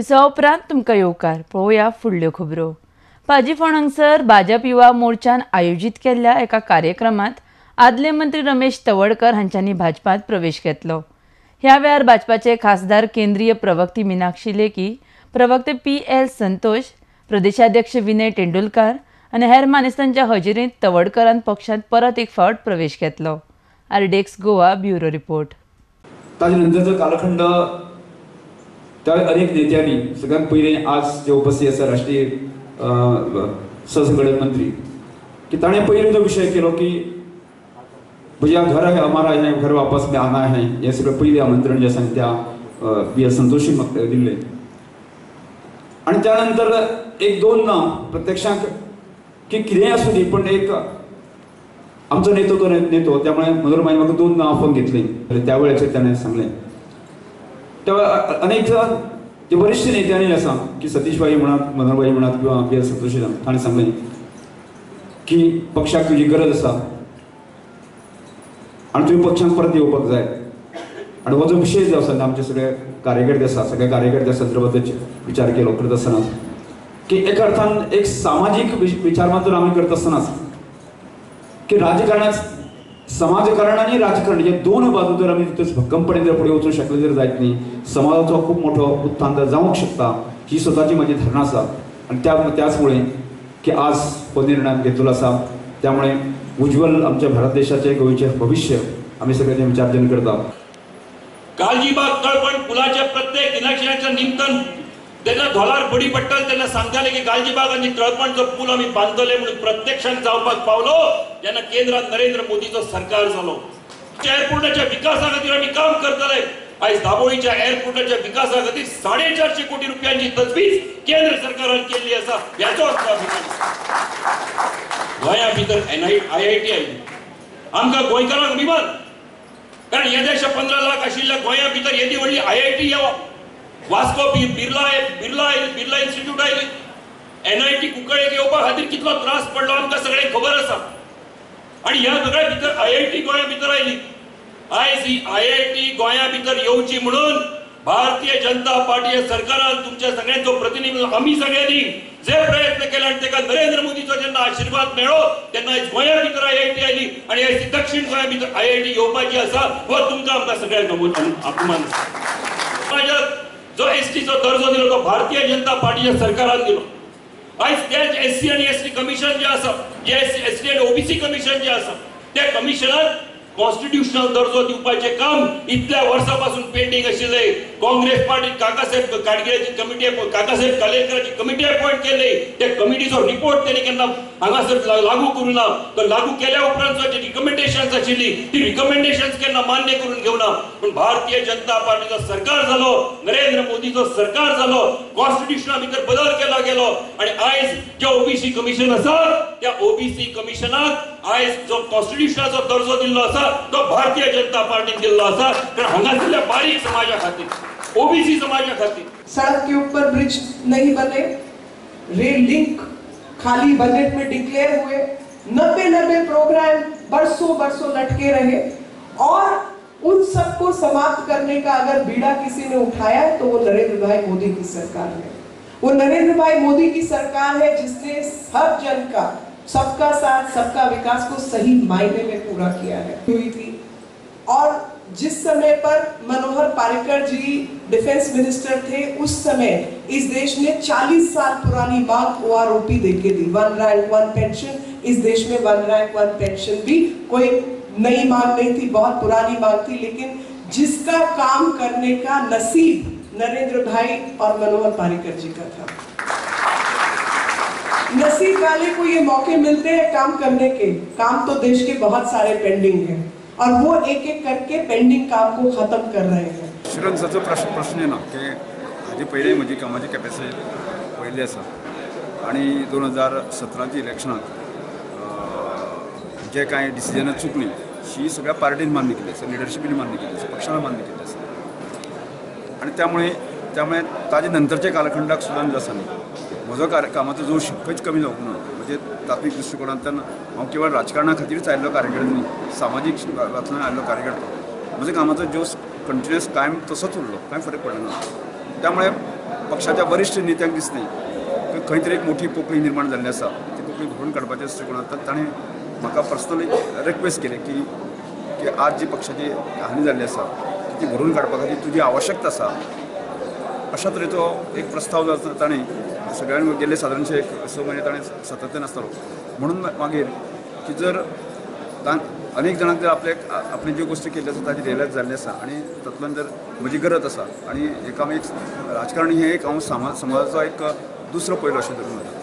विसवा उपरांत तुमकां येवकार. पळोवया फुडल्यो खबरो. पाजीफोंड हांगसर भाजप युवा मोर्चान आयोजीत केल्ल्या एका कार्यक्रमात आदले मंत्री रमेश तवडकर हांच्यांनी भाजपात प्रवेश घेतलो. ह्या वेळार भाजपाचे खासदार केंद्रीय प्रवक्ते मीनाक्षी लेखी, प्रवक्ते पी.एल. संतोष, प्रदेशाध्यक्ष विनय तेंडुलकार आनी हेर मानेस्तांच्या हजेरींत तवडकरान पक्षांत परत एक फावट प्रवेश घेतलो. RDX Goa bureau report. ताजे नंतरचो कालखंड त्या अनेक नेत्यांनी सगळ्यात पयलीं आज जे उपस्थित आसा राष्ट्रीय सहसंघटन मंत्री की ताणें पयलीं जो विशय केलो की भैया घर है हमारा है, घर वापस में आना है, हे सगळें पयलीं आमंत्रण जें आसा त्या बी एल संतोषी म्हाका दिल्लें. आनी त्यानंतर एक दोन ना प्रत्यक्षांत की कितेंय आसूं दी पण एक आमचो नेतो तो नेतो, त्यामुळे मनोहर माईन म्हाका दोन नांवां आपोवन घेतलीं. त्या वेळाचेर ताणें सांगलें. त्या अनेक जे वरिश्ठ नेत्यांनी आसा की सतीश भाई म्हणात, मनोहर भाई म्हणात किंवा बी एल संतोषी ताणें सांगलें की पक्षाक तुजी गरज आसा आनी तुवें पक्षांत परत येवपाक जाय. आनी हो जो विशय जो आसा आमचे सगळे कार्यकर्ते आसा, सगळे कार्यकर्त्या संदर्भात विचार केलो करत आसतना की एका अर्थान एक सामाजीक विचार आमी करत आसतनाच की राजकारणात समाजकारण आनी राजकारण हे दोन बाजू जर आमी तितूच भक्कमपणे जर फुडें वचूंक शकले जर जायत न्ही, समाजाचो खूब मोठो उत्थान जर जावंक शकता ही स्वताची म्हजी धारणा आसा. आनी त्याच मुळे की आज हो निर्णय आमी घेतलेलो आसा. त्यामुळे उज्ज्वल आमच्या भारत देशाचे गोंयचे भविष्य आमी सगळे विचारजन करता. गालजीबाग तळपण पुलाच्या प्रत्येक दिनाचरणाच्या निमतान जेन्ना धोलार बडी पडटाले तेन्ना सांगताले की गालजीबाग आनी तळपणचो पूल आमी बांदतले म्हणून प्रत्यक्षात जावपाक पावलो जेन्ना केंद्रात नरेंद्र मोदीचो सरकार जालो. एअरपोर्टाच्या विकासा खातीर आमी काम करतले. आयज दाबोळीच्या एअरपोर्टाच्या विकासा खातीर 450 कोटी रुपयांची तजवीज केंद्र सरकारान केल्ली आसा, ह्याचो अभिमान. गोंया भितर IIT आयली, आमकां गोंयकारांक अभिमान, कारण येदेशा 15 लाख आशिल्ल्या गोंया भितर येदी व्हडली IIT येवप. वास्को बिर्ला बिर्ला बिर्ला इन्स्टिट्यूट आयली, NIT कुंकळ्ळेक येवपा खातीर कितलो त्रास पडलो आमकां सगळ्यांक खबर आसा. आनी ह्या सगळ्या भितर IIT गोंया भितर आयली. आयज ही IIT गोंया भितर येवची म्हणून भारतीय जनता पार्टी सरकारान तुमच्या सगळ्यांचो प्रतिनिधी आमी सगळ्यांनी जे प्रयत्न केले आनी ताका नरेंद्र मोदीचो जेन्ना आशिर्वाद मेळ्ळो तेन्ना आयज गोंया भितर IIT आयली आनी आयज दक्षिण गोंया भितर IIT येवपाची आसा, हो तुमकां आमकां सगळ्यांक अभिमान आसा. जो एसटीचो दर्जो दिलो तो भारतीय जनता पार्टीच्या सरकारान दिलो. आयज त्याच SC आनी ST commission जे आसा, जे SC आनी OBC commission जे आसा, त्या कमिशनाक कॉन्स्टिट्युशनल दर्जो दिवपाचें काम इतल्या वर्सां पासून पेंडींग आशिल्लें. काँग्रेस पार्टीन काकासाहेब काडगिळाची कमिटी, काकासाहेब कालेलकराची कमिटी अपॉयंट केल्ली. त्या कमिटीचो रिपोर्ट तेणी केन्ना हांगासर लागू करूं ना. तो लागू केल्या उपरांत जी रिकमेंडेशन्स आशिल्ली ती रिकमेंडेशन्स केन्ना मान्य करून घेवना. पूण भारतीय जनता पार्टीचो सरकार जालो, नरेंद्र मोदीचो सरकार जालो, कॉन्स्टिट्युशना भितर बदल केला गेलो आनी आयज जे OBC commission आसा त्या OBC कमिशनाक आयज जो कॉन्स्टिट्युशनाचो दर्जो दिल्लो आसा तो भारतीय जनता पार्टीन दिल्लो आसा. कारण हांगासरल्या बारीक समाजा खातीर, OBC समाजा खातीर सड़क के ऊपर ब्रिज नहीं बने, रेल लिंक खाली बजट में डिक्लेयर हुए, 90-90 प्रोग्राम बरसों बरसों लटके रहे और उन सबको समाप्त करने का अगर बीड़ा किसी ने उठाया है तो वो नरेंद्र भाई मोदी की सरकार है. वो नरेंद्र भाई मोदी की सरकार है जिसने सब जन का, सबका साथ सबका विकास को सही मायने में पूरा किया है हुई थी. और जिस समय पर मनोहर पारिकर जी डिफेंस मिनिस्टर थे उस समय इस देश ने 40 साल पुरानी मांग OROP देके दी, 1 रैंक 1 पेंशन. इस देश में 1 रैंक 1 पेंशन भी कोई नई मांग नहीं थी, बहुत पुरानी मांग थी, लेकिन जिसका काम करने का नसीब नरेंद्र भाई और मनोहर पारिकर जी का था. नसीब वाले को ये मौके मिलते हैं काम करने के. काम तो देश के बहुत सारे पेंडिंग हैं और वो एक एक करके पेंडिंग काम को खत्म कर रहे हैं. इन्शुरन्साचो प्रश्न ना की हाजे पयलीं म्हजी कामाची कॅपेसिटी पयली आसा आनी 2017 इलेक्शनाक जे कांय डिसिजनां चुकलीं ही सगळ्या पार्टीन मान्य केली आसा, लिडरशिपीन मान्य केली आसा, पक्षान मान्य केली आसा आनी त्यामुळे त्यामुळे ताजे नंतरच्या कालखंडाक सुद्दां जो आसा न्ही म्हजो कामाचो जोश खंयच कमी जावंक ना. म्हणजे तात्वीक दृश्टिकोणांतल्यान हांव केवळ राजकारणा खातीरच आयिल्लो कार्यकर्तो न्ही, सामाजीक वाचनान आयिल्लो कार्यकर्तो. म्हज्या कामाचो जोश कंटिन्युअस कायम तसोच उरलो, कांय फरक पडलो ना. त्यामुळे पक्षाच्या वरिश्ठ नेत्यांक दिसलें की खंय तरी एक मोठी पोकळी निर्माण जाल्ली आसा, ती पोकळी भरून काडपाच्या दृश्टिकोनांतल्यान ताणें म्हाका पर्सनली रिक्वेस्ट केली की की आज जी पक्षाची हानी जाल्ली आसा ती भरून काडपा खातीर तुजी आवश्यकता आसा. अशा तरेचो एक प्रस्ताव जो आसा ताणें सगळ्यांक गेल्ले सादारणशे एक 6 म्हयने ताणें सातत्यान आसतालो. म्हणून मागीर की जर अनेक जाणांक जर आपले आपली ज्यो गोश्टी केल्ल्यो आसा ताची रियलायज जाल्ली आसा आनी तातूंतल्यान जर म्हजी गरज आसा आनी एक हांव एक राजकारणी हें एक हांव समाजाचो एक दुसरो पैलू अशें धरून वता.